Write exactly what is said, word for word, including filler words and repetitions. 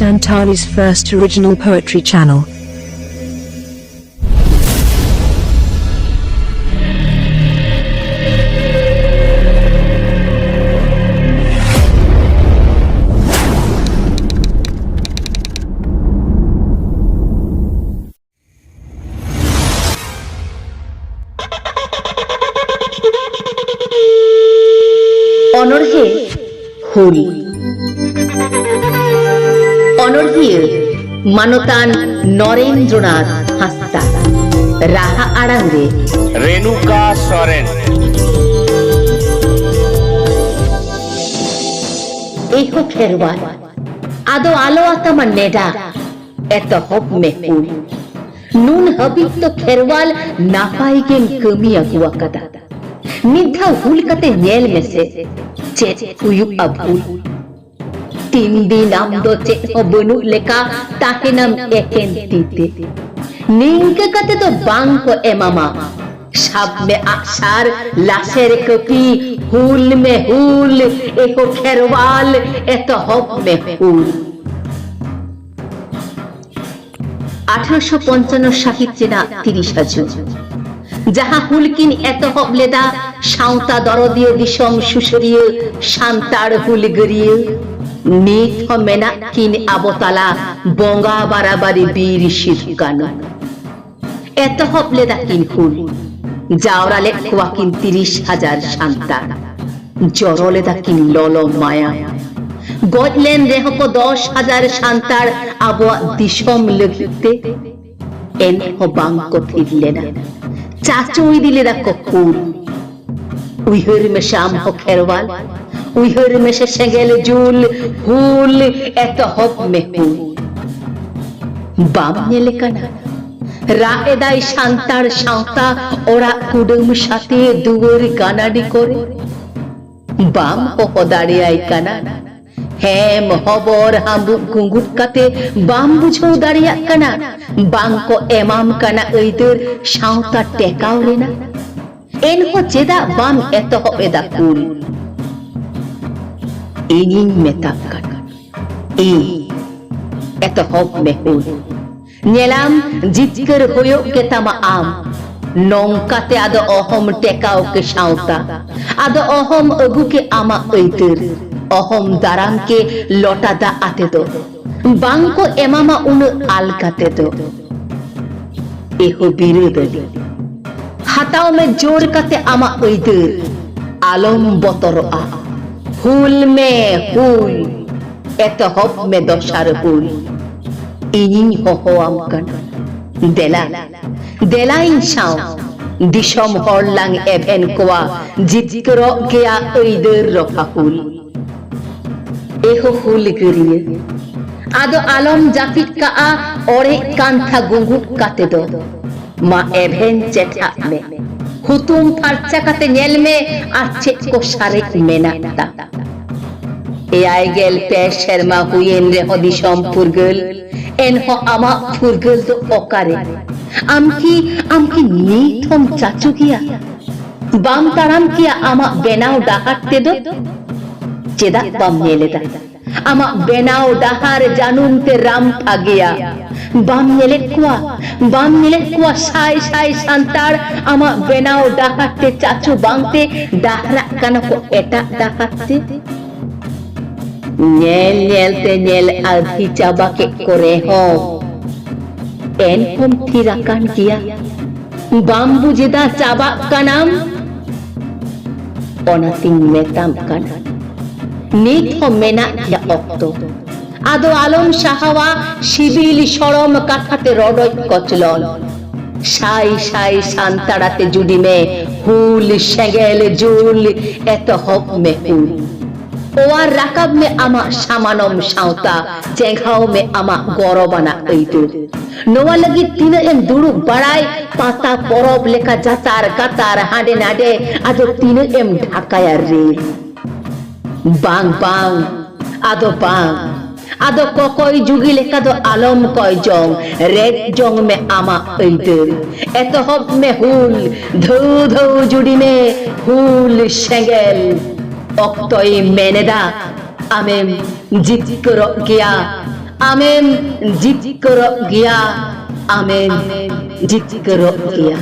Santali's first original poetry channel. ᱚᱱᱚᱬᱦᱮ ᱦᱩᱞ᱾ ᱚᱱᱚᱬᱦᱤᱭᱟᱹ ᱢᱟᱱᱚᱛᱟᱱ ᱱᱚᱨᱮᱱᱫᱨᱚᱱᱟᱛᱷ ᱦᱟᱸᱥᱫᱟ᱾ ᱨᱟᱦᱟ ᱟᱲᱟᱝ ᱨᱮ ᱨᱮᱱᱩᱠᱟ ᱥᱚᱨᱮᱱ᱾ ᱮᱦᱳ ᱠᱷᱮᱨᱣᱟᱞ, ᱟᱫᱚ ᱟᱞᱚ ᱟᱛᱟᱢᱟ ᱱᱮᱰᱟ, ᱮᱛᱚᱦᱚᱵ ᱢᱮ ᱦᱩᱞ᱾ ᱱᱩᱱ ᱦᱟᱹᱵᱤᱡ ᱫᱚ ᱠᱷᱮᱨᱣᱟᱞ ᱱᱟᱯᱟᱭ ᱜᱮᱢ ᱠᱟᱹᱢᱤ ᱟᱹᱜᱩ ᱟᱠᱟᱫᱟ᱾ ᱢᱤᱫ ᱫᱷᱟᱣ ᱦᱩᱞ ᱠᱟᱛᱮ ᱧᱮᱞ ᱢᱮᱥᱮ, ᱪᱮᱫ ᱦᱩᱭᱩᱜᱼᱟ ᱵᱷᱩᱞ? ᱛᱤᱱ ᱫᱤᱱ ᱟᱢ ᱫᱚ ᱪᱮᱫ ᱦᱚᱸ ᱵᱟᱹᱱᱩᱜ ᱞᱮᱠᱟ ᱛᱟᱦᱮᱱᱟᱢ ᱮᱠᱮᱱ ᱛᱤ ᱛᱮ᱾ ᱱᱤᱝᱠᱟᱹ ᱠᱟᱛᱮ ᱫᱚ ᱵᱟᱝ ᱠᱚ ᱮᱢᱟᱢᱟ᱾ ᱥᱟᱵ ᱢᱮ ᱟᱜᱼᱥᱟᱨ, ᱞᱟᱥᱮᱨ ᱠᱟᱹᱯᱤ, ᱦᱩᱞ ᱢᱮ ᱦᱩᱞ, ᱮᱦᱳ ᱠᱷᱮᱨᱣᱟᱞ, ᱮᱛᱚᱦᱚᱵ ᱢᱮ ᱦᱩᱞ᱾ ᱟᱴᱷᱨᱚᱥᱚ ᱯᱚᱧᱪᱟᱱᱱᱚ ᱥᱟᱹᱦᱤᱛ ᱨᱮᱱᱟᱜ ᱛᱤᱨᱤᱥᱟ ᱡᱩᱱ, ᱡᱟᱦᱟᱸ ᱦᱩᱞ ᱠᱤᱱ ᱮᱛᱚᱦᱚᱵ ᱞᱮᱫᱟ ᱥᱟᱶᱛᱟ ᱫᱚᱨᱚᱫᱤᱭᱟᱹ, ᱫᱤᱥᱚᱢ ᱥᱩᱥᱟᱹᱨᱤᱭᱟᱹ, ᱥᱟᱱᱛᱟᱲ ᱦᱩᱞᱜᱟᱹᱨᱤᱭᱟᱹ, ᱱᱤᱛ ᱦᱚᱸ ᱢᱮᱱᱟᱜ ᱠᱤᱱ ᱟᱵᱚ ᱛᱟᱞᱟ ᱵᱚᱸᱜᱟ ᱵᱟᱨᱟᱵᱟᱨᱤ ᱵᱤᱨ ᱥᱤᱫᱷᱩ ᱠᱟᱹᱱᱩ᱾ ᱮᱛᱚᱦᱚᱵ ᱞᱮᱫᱟ ᱠᱤᱱ ᱦᱩᱞ, ᱡᱟᱣᱨᱟ ᱞᱮᱫ ᱠᱚᱣᱟ ᱠᱤᱱ ᱛᱤᱨᱤᱥ ᱦᱟᱡᱟᱨ ᱥᱟᱱᱛᱟᱲ᱾ ᱡᱚᱨᱚ ᱞᱮᱫᱟ ᱠᱤᱱ ᱞᱚᱞᱚ ᱢᱟᱭᱟᱢ᱾ ᱜᱚᱡ ᱞᱮᱱ ᱨᱮᱦᱚᱸ ᱠᱚ ᱫᱚᱥ ᱦᱟᱡᱟᱨ ᱥᱟᱱᱛᱟᱲ ᱟᱵᱚᱣᱟᱜ ᱫᱤᱥᱚᱢ ᱞᱟᱹᱜᱤᱫ ᱛᱮ, ᱮᱱᱦᱚᱸ ᱵᱟᱝ ᱠᱚ ᱛᱷᱤᱨ ᱞᱮᱱᱟ᱾ ᱪᱟᱪᱳ ᱤᱫᱤ ᱞᱮᱫᱟ ᱠᱚ ᱦᱩᱞ᱾ ᱩᱭᱦᱟᱹᱨ ᱢᱮᱥᱮ ᱟᱢ ᱦᱚᱸ ᱠᱷᱮᱨᱣᱟᱞ, ᱩᱭᱦᱟᱹᱨ ᱢᱮᱥᱮ ᱥᱮᱸᱜᱮᱞ ᱡᱩᱞ, ᱦᱩᱞ ᱮᱛᱚᱦᱚᱵ ᱢᱮ ᱦᱩᱞ᱾ ᱵᱟᱢ ᱧᱮᱞᱮ ᱠᱟᱱᱟ? ᱨᱟᱜ ᱮᱫᱟᱭ ᱥᱟᱱᱛᱟᱲ ᱥᱟᱶᱛᱟ ᱚᱲᱟᱜ ᱠᱩᱰᱟᱹᱢ ᱥᱟᱛᱮ ᱫᱩᱣᱟᱹᱨ ᱜᱟᱱᱟᱰᱤ ᱠᱚᱨᱮ᱾ ᱵᱟᱢ ᱦᱚᱦᱚ ᱫᱟᱲᱮᱭᱟᱭ ᱠᱟᱱᱟ᱾ ᱦᱮᱢ ᱦᱚᱵᱚᱨ ᱦᱟᱢᱵᱩᱜ ᱜᱩᱸᱜᱩᱫ ᱠᱟᱛᱮ ᱵᱟᱢ ᱵᱩᱡᱷᱟᱹᱣ ᱫᱟᱲᱮᱭᱟᱜ ᱠᱟᱱᱟ᱾ ᱵᱟᱝ ᱠᱚ ᱮᱢᱟᱢ ᱠᱟᱱᱟ ᱟᱹᱭᱫᱟᱹᱨ ᱥᱟᱶᱛᱟ ᱴᱮᱠᱟᱣ ᱨᱮᱱᱟᱜ᱾ ᱮᱱᱦᱚᱸ ᱪᱮᱫᱟᱜ ᱵᱟᱢ ᱮᱛᱚᱦᱚᱵ ᱮᱫᱟ ᱠᱩᱞ? ᱤᱧᱤᱧ ᱢᱮᱛᱟᱜ ᱠᱟᱱᱟ, ᱤᱧ᱾ ᱮᱛᱚᱦᱚᱵ ᱢᱮ ᱦᱩᱞ᱾ ᱧᱮᱞᱟᱢ, ᱡᱤᱛᱠᱟᱹᱨ ᱦᱩᱭᱩᱜ ᱜᱮᱛᱟᱢᱟ ᱟᱢ᱾ ᱱᱚᱝᱠᱟᱛᱮ ᱟᱫᱚ ᱚᱦᱚᱢ ᱴᱮᱠᱟᱣ ᱠᱮ ᱥᱟᱶᱛᱟ, ᱟᱫᱚ ᱚᱦᱚᱢ ᱟᱹᱜᱩ ᱠᱮ ᱟᱢᱟᱜ ᱟᱹᱭᱫᱟᱹᱨ, ᱚᱦᱚᱢ ᱫᱟᱨᱟᱢ ᱠᱮ ᱞᱚᱴᱟ ᱫᱟᱜ ᱟᱛᱮ ᱫᱚ᱾ ᱵᱟᱝ ᱠᱚ ᱮᱢᱟᱢᱟ ᱩᱱᱟᱹᱜ ᱟᱞ ᱠᱟᱛᱮ ᱫᱚ᱾ ᱮᱦᱳ ᱵᱤᱨᱟᱹᱫᱟᱹᱞᱤ, ᱦᱟᱛᱟᱣ ᱢᱮ ᱡᱳᱨ ᱠᱟᱛᱮ ᱟᱢᱟᱜ ᱟᱹᱭᱫᱟᱹᱨ, ᱟᱞᱚᱢ ᱵᱚᱛᱚᱨᱚᱜᱼᱟ᱾ ᱦᱩᱞ ᱢᱮ ᱦᱩᱞ, ᱮᱛᱚᱦᱚᱵ ᱢᱮ ᱫᱚᱥᱟᱨ ᱦᱩᱞ᱾ ᱤᱧᱤᱧ ᱦᱚᱦᱚᱣᱟᱢ ᱠᱟᱱᱟ, ᱫᱮᱞᱟ, ᱫᱮᱞᱟ ᱤᱧ ᱥᱟᱶ᱾ ᱫᱤᱥᱚᱢ ᱦᱚᱲ ᱞᱟᱝ ᱮᱵᱷᱮᱱ ᱠᱚᱣᱟ, ᱡᱤᱛᱠᱟᱹᱨᱚᱜ ᱜᱮᱭᱟ ᱟᱹᱭᱫᱟᱹᱨ ᱨᱚᱯᱷᱟ ᱦᱩᱞ᱾ ᱮᱦᱳ ᱦᱩᱞᱜᱟᱹᱨᱤᱭᱟᱹ, ᱟᱫᱚ ᱟᱞᱚᱢ ᱡᱟᱹᱯᱤᱫ ᱠᱟᱜᱼᱟ ᱚᱲᱮᱡ ᱠᱟᱱᱛᱷᱟ ᱜᱩᱸᱜᱩᱫ ᱠᱟᱛᱮ ᱫᱚ᱾ ᱢᱟ ᱮᱵᱷᱮᱱ ᱪᱮᱴᱷᱟᱜ ᱢᱮ, ᱦᱩᱛᱩᱢ ᱯᱷᱟᱨᱪᱟ ᱠᱟᱛᱮ ᱧᱮᱞ ᱢᱮ ᱟᱨ ᱪᱮᱫ ᱠᱚ ᱥᱟᱨᱮᱡ ᱢᱮᱱᱟᱜ ᱛᱟᱢ᱾ ᱮᱭᱟᱭ ᱜᱮᱞ ᱯᱮ ᱥᱮᱨᱢᱟ ᱦᱩᱭᱮᱱ ᱨᱮᱦᱚᱸ ᱫᱤᱥᱚᱢ ᱯᱷᱩᱨᱜᱟᱹᱞ, ᱮᱱᱦᱚᱸ ᱟᱢᱟᱜ ᱯᱷᱩᱨᱜᱟᱹᱞ ᱫᱚ ᱚᱠᱟᱨᱮ? ᱟᱢ ᱠᱤ, ᱟᱢ ᱠᱤ ᱱᱤᱛ ᱦᱚᱸᱢ ᱪᱟᱪᱳ ᱜᱮᱭᱟ? ᱵᱟᱢ ᱛᱟᱲᱟᱢ ᱠᱮᱭᱟ ᱟᱢᱟᱜ ᱵᱮᱱᱟᱣ ᱰᱟᱦᱟᱨ ᱛᱮᱫᱚ? ᱪᱮᱫᱟᱜ ᱵᱟᱢ ᱧᱮᱞ ᱮᱫᱟ? ᱟᱢᱟᱜ ᱵᱮᱱᱟᱣ ᱰᱟᱦᱟᱨ ᱡᱟᱹᱱᱩᱢ ᱛᱮ ᱨᱟᱢᱯᱷᱟ ᱜᱮᱭᱟ᱾ ᱵᱟᱢ ᱧᱮᱞᱮᱫ ᱠᱚᱣᱟ, ᱵᱟᱢ ᱧᱮᱞᱮᱫ ᱠᱚᱣᱟ ᱥᱟᱭ ᱥᱟᱭ ᱥᱟᱱᱛᱟᱲ ᱟᱢᱟᱜ ᱵᱮᱱᱟᱣ ᱰᱟᱦᱟᱨ ᱛᱮ ᱪᱟᱪᱳ ᱵᱟᱝᱛᱮ ᱰᱟᱦᱨᱟᱜ ᱠᱟᱱᱟ ᱠᱚ ᱮᱴᱟᱜ ᱰᱟᱦᱟᱨ ᱛᱮ? ᱧᱮᱞ ᱧᱮᱞ ᱛᱮ ᱧᱮᱞ ᱟᱹᱫᱷᱤ ᱪᱟᱵᱟ ᱠᱮᱫ ᱠᱚ ᱨᱮᱦᱚᱸ, ᱮᱱᱦᱚᱸᱢ ᱛᱷᱤᱨ ᱟᱠᱟᱱ ᱜᱮᱭᱟ᱾ ᱵᱟᱢ ᱵᱩᱡᱽ ᱮᱫᱟ ᱪᱟᱵᱟᱜ ᱠᱟᱱᱟᱢ? ᱚᱱᱟᱛᱤᱧ ᱢᱮᱛᱟᱢ ᱠᱟᱱᱟ, ᱱᱤᱛ ᱦᱚᱸ ᱢᱮᱱᱟᱜ ᱜᱮᱭᱟ ᱚᱠᱛᱚ᱾ ᱟᱫᱚ ᱟᱞᱚᱢ ᱥᱟᱦᱟᱣᱟ ᱥᱤᱵᱤᱞ ᱥᱚᱲᱚᱢ ᱠᱟᱛᱷᱟ ᱛᱮ ᱨᱚᱰᱚᱡ ᱠᱚᱪᱞᱚᱱ᱾ ᱥᱟᱭ ᱥᱟᱭ ᱥᱟᱱᱛᱟᱲ ᱟᱛᱮ ᱡᱩᱰᱤ ᱢᱮ, ᱦᱩᱞ ᱥᱮᱸᱜᱮᱞ ᱡᱩᱞ, ᱮᱛᱚᱦᱚᱵ ᱢᱮ ᱦᱩᱞ᱾ ᱚᱣᱟᱨ ᱨᱟᱠᱟᱵ ᱢᱮ ᱟᱢᱟᱜ ᱥᱟᱢᱟᱱᱚᱢ ᱥᱟᱶᱛᱟ, ᱪᱮᱸᱜᱷᱟᱣ ᱢᱮ ᱟᱢᱟᱜ ᱜᱚᱨᱚᱵᱟᱱᱟᱜ ᱟᱹᱭᱫᱟᱹᱨ᱾ ᱱᱚᱣᱟ ᱞᱟᱹᱜᱤᱫ ᱛᱤᱱᱟᱹᱜ ᱮᱢ ᱫᱩᱲᱩᱵ ᱵᱟᱲᱟᱭ, ᱯᱟᱛᱟ ᱯᱚᱨᱚᱵᱽ ᱞᱮᱠᱟ ᱡᱟᱛᱟᱨ ᱠᱟᱛᱟᱨ ᱦᱟᱸᱰᱮ ᱱᱟᱰᱮ, ᱟᱫᱚ ᱛᱤᱱᱟᱹᱜ ᱮᱢ ᱰᱷᱟᱠᱟᱭᱟ ᱨᱮᱞ? ᱵᱟᱝ, ᱵᱟᱝ, ᱟᱫᱚ ᱵᱟᱝ᱾ ᱟᱫᱚ ᱠᱚᱠᱚᱭ ᱡᱩᱜᱤ ᱞᱮᱠᱟ ᱫᱚ ᱟᱞᱚᱢ ᱠᱚᱭ ᱡᱚᱝ, ᱨᱮᱡ ᱡᱚᱝ ᱢᱮ ᱟᱢᱟᱜ ᱟᱹᱭᱫᱟᱹᱨ᱾ ᱮᱛᱚᱦᱚᱵ ᱢᱮ ᱦᱩᱞ, ᱫᱷᱟᱹᱣ ᱫᱷᱟᱹᱣ ᱡᱩᱰᱤ ᱢᱮ ᱦᱩᱞ ᱥᱮᱸᱜᱮᱞ᱾ ᱚᱠᱛᱚᱭ ᱢᱮᱱᱮᱫᱟ, ᱟᱢᱮᱢ ᱡᱤᱛᱠᱟᱹᱨᱚᱜ ᱜᱮᱭᱟ, ᱟᱢᱮᱢ ᱡᱤᱛᱠᱟᱹᱨᱚᱜ ᱜᱮᱭᱟ, ᱟᱢᱮᱢ ᱡᱤᱛᱠᱟᱹᱨᱚᱜ ᱜᱮᱭᱟ᱾